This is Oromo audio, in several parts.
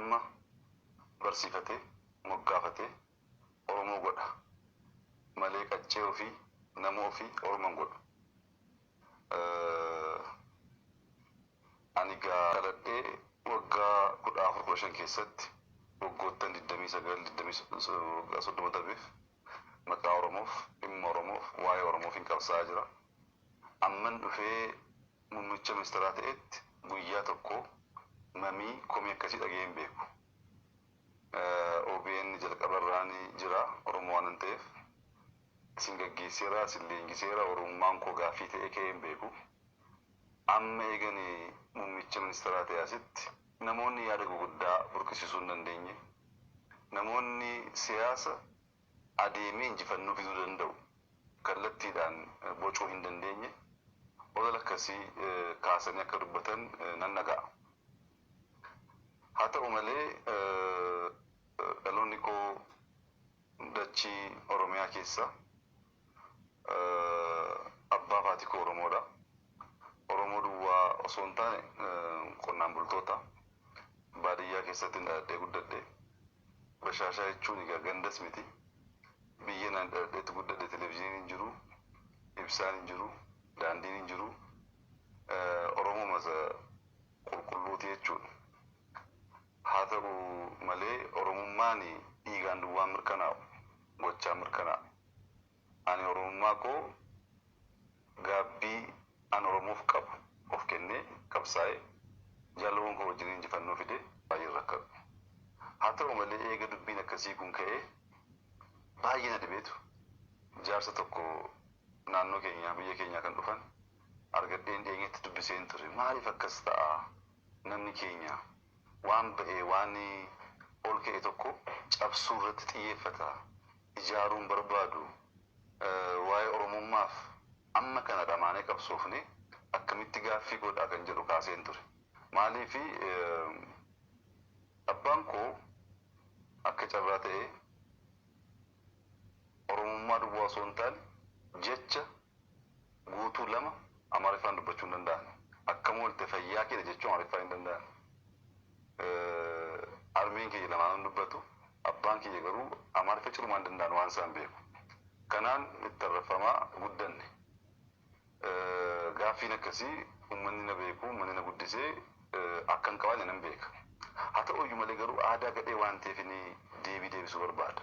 Orma barsiifatee moggaafatee Oromoo godha malee qaccee ofii nama ofii Orma hin godhu. Ani gaa dhaladhee waggaa 14 15 keessatti waggoottan 29 waggaa 30 darbeef maqaa Oromoof, dhimma Oromoof, waa'ee Oromoof hin qabsaa'aa jira. Amman dhufee muummicha ministeeraa ta'etti guyyaa tokko mamii komii akkasii dhaga'ee hin beeku. OBN jalqabarraan jira Oromoo waanan ta'eef isin gaggeesseera, isin leenjiseera, Oromummaan koo gaaffii ta'ee ka'ee hin beeku. Amma eegani muummicha ministeeraa ta'e asitti namoonni yaada guguddaa burqisiisuu hin dandeenye, namoonni siyaasa adeemee injifannoo fiduu danda'u kallattiidhaan bocuu hin dandeenye olola akkasii kaasanii akka dubbatan nan dhaga'a. Haa ta'u malee dhaloonni koo dachii Oromiyaa keessa, abbaa fi haati koo Oromoodha. Oromoo duwwaa osoo hin taane qonnaan bultoota. Baadiyyaa keessatti dhaladhee guddadhe. Bashaashaa jechuun egaa gandas miti. Biyya naan dhaladheetti guddadhe televizyiiniin hin jiru, ibsaan hin jiru, daandiin hin jiru. Oromoo masa qulqulluuti jechuudha. Haa ta'u malee Oromummaan dhiigaan duwwaan mirkanaa'u, gochaan mirkanaa'a. Ani Oromummaa koo gaabbii an Oromoof qabu of kennee qabsaa'ee jaalawwan koo wajjin injifannoo fidee baay'een rakkadhu. Haa ta'u malee eega dubbiin akkasii kun ka'ee baay'ee na dhibeetu jaarsa tokko naannoo keenyaa biyya keenyaa kan dhufan argadheen dhiyeenyatti dubbiseen ture. Maaliif akkas ta'a namni keenya waan ba'ee waan ol ka'e tokko cabsuu irratti xiyyeeffata, ijaaruun barbaadu, waa'ee Oromummaaf amma kana dhamaanee qabsoofne akkamitti gaaffii godhaa kan jedhu kaaseen ture. Maaliif abbaan koo akka carraa ta'e Oromummaa duwwaa osoo hin taane jecha guutuu lama Amaariffaan dubbachuu hin danda'an. Akkam oolte, fayyaa keedha jechuu Amaariffaan hin danda'an. Harmeen kiyya lamaanuu dubbatu, abbaan kiyya garuu Amaariffa cirumaa hin danda'an waan isaan beeku. Kanaan itti arraffamaa guddanne. Gaaffiin akkasii uummanni na beeku, uummanni na guddisee akka hin qabaanne nan beeka. Haa ta'u iyyuu malee garuu aadaa gadhee waan ta'eef inni deebii deebisuu barbaada.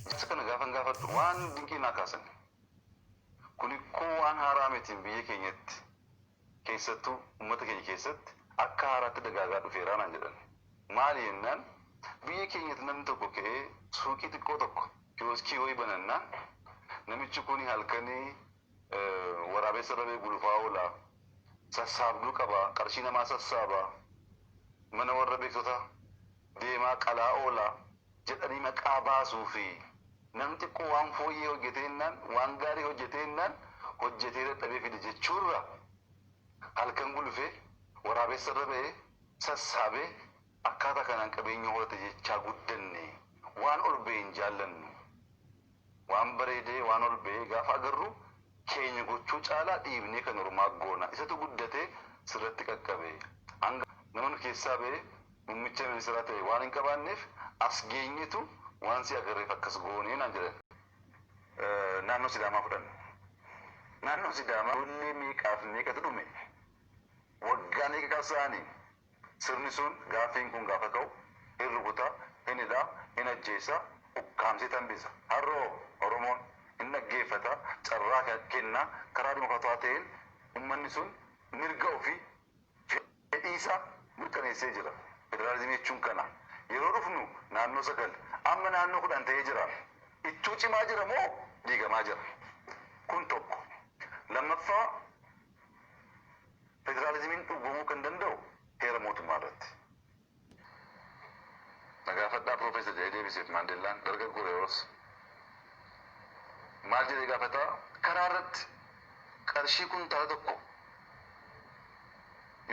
Jaarsa kana gaafan gaafadhu waan dinqii naa kaasan. Kun ikkoo waan haaraa mitiin, biyya keenyatti keessattuu uummata keenya keessatti akka haaraatti dagaagaa dhufeeraa naan jedhan. Maali jennaan, biyya keenyatti namni tokko ka'ee suuqii xiqqoo tokko, kiyooskii wayii banannaan, namichi kun halkanii waraabessa irra ba'ee gulufaa oola. Sassaabduu qaba, qarshii namaa sassaaba, mana warra beektota deemaa qalaa oola jedhanii maqaa baasuu fi namni xiqqoo waan fooyyee hojjetee jennaan, waan gaarii hojjetee jennaan, hojjetee dadhabee fide jechuurra halkan gulufee waraabessa irra ba'ee sassaabee akkaataa kanaan qabeenya horate jechaa guddanne. Waan ol ba'e hin jaallannu. Waan bareedee waan ol ba'ee gaafa agarru keenya gochuu caalaa dhiibnee kan ormaa goona. Isatu guddatee sirratti qaqqabe. Hanga nama nu keessaa ba'ee muummicha ministeeraa ta'e waan hin qabaanneef as geenyetu waan si agarreef akkas goonee naan jedhan. Naannoo Sidaamaa fudhanna. Naannoo Sidaamaa ijoollee meeqaaf meeqatu dhume? Waggaa meeqa qabsaa'anii? Sirni sun gaaffiin kun gaafa ka'u hin rukuta, hin hidha, hin ajjeesa, ukkaamsee tambisa. Har'oo Oromoon hin dhaggeeffata, carraa kenna, karaa dimokiraatawaa ta'een uummanni sun mirga ofii fedhii isaa mirkaneessee jira. Federaalizimii jechuun kana. Yeroo dhufnu naannoo 9, amma naannoo 10 ta'ee jira. Ittuu cimaa jira moo diigamaa jira? Kun tokko. Lammaffaa, federaalizimiin dhugoomuu kan danda'u heera mootummaa irratti. Na gaafadhaa Piroofeesar jedhee deebiseef Maandeellaan dargaggoo yeroos. Maal jedhee gaafataa? Karaa irratti qarshii kuntaala tokko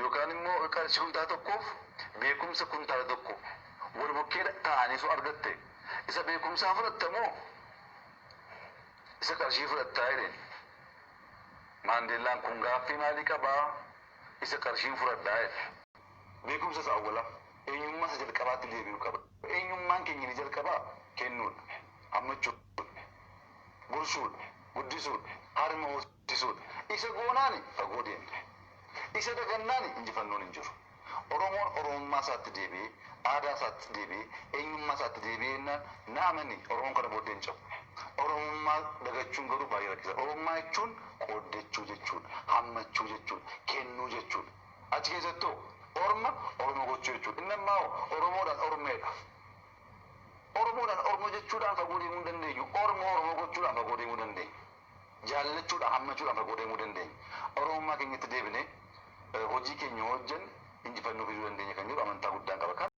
yookaan immoo qarshii kuntaala tokkoof beekumsa kuntaala tokko wal bukkee taa'anii osoo argatte, isa beekumsaa fudhatta moo isa qarshii fudhattaa jedheen. Maandeellaan kun gaaffii maalii qabaa, isa qarshiin fudhadhaa jedhe. Beekumsa isa awwalaa. Eenyummaa isa jalqabaatti deebi'uu qaba. Eenyummaan keenya ni jalqabaa kennuudha, hammachuudha, gorsuudha, guddisuudha, harma hoosisuudha. Isa goonaani fagoo deemna. Isa dagannaani injifannoon hin jiru. Oromoon Oromummaa isaatti deebi'ee, aadaa isaatti deebi'ee, eenyummaa isaatti deebi'ee jennaan na amani, Oromoon kana booddee hin cabu. Oromummaa dagachuun garuu baay'ee rakkisaadha. Oromummaa jechuun qooddachuu jechuudha, hammachuu jechuudha, kennuu jechuudha. Achi keessattuu orma Oromoo gochuu jechuudha. Inni ammaa hoo Oromoodhaan ormeedha. Oromoodhaan Oromoo jechuudhaan fagoo deemuu hin dandeenyu. Orma Oromoo gochuudhaan fagoo deemuu dandeenya. Jaallachuudhaan, hammachuudhaan fagoo deemuu dandeenya. Oromummaa keenyatti deebinee hojii keenya hojjenne injifannoo fiduu dandeenya kan jedhu amantaa guddaan qaba.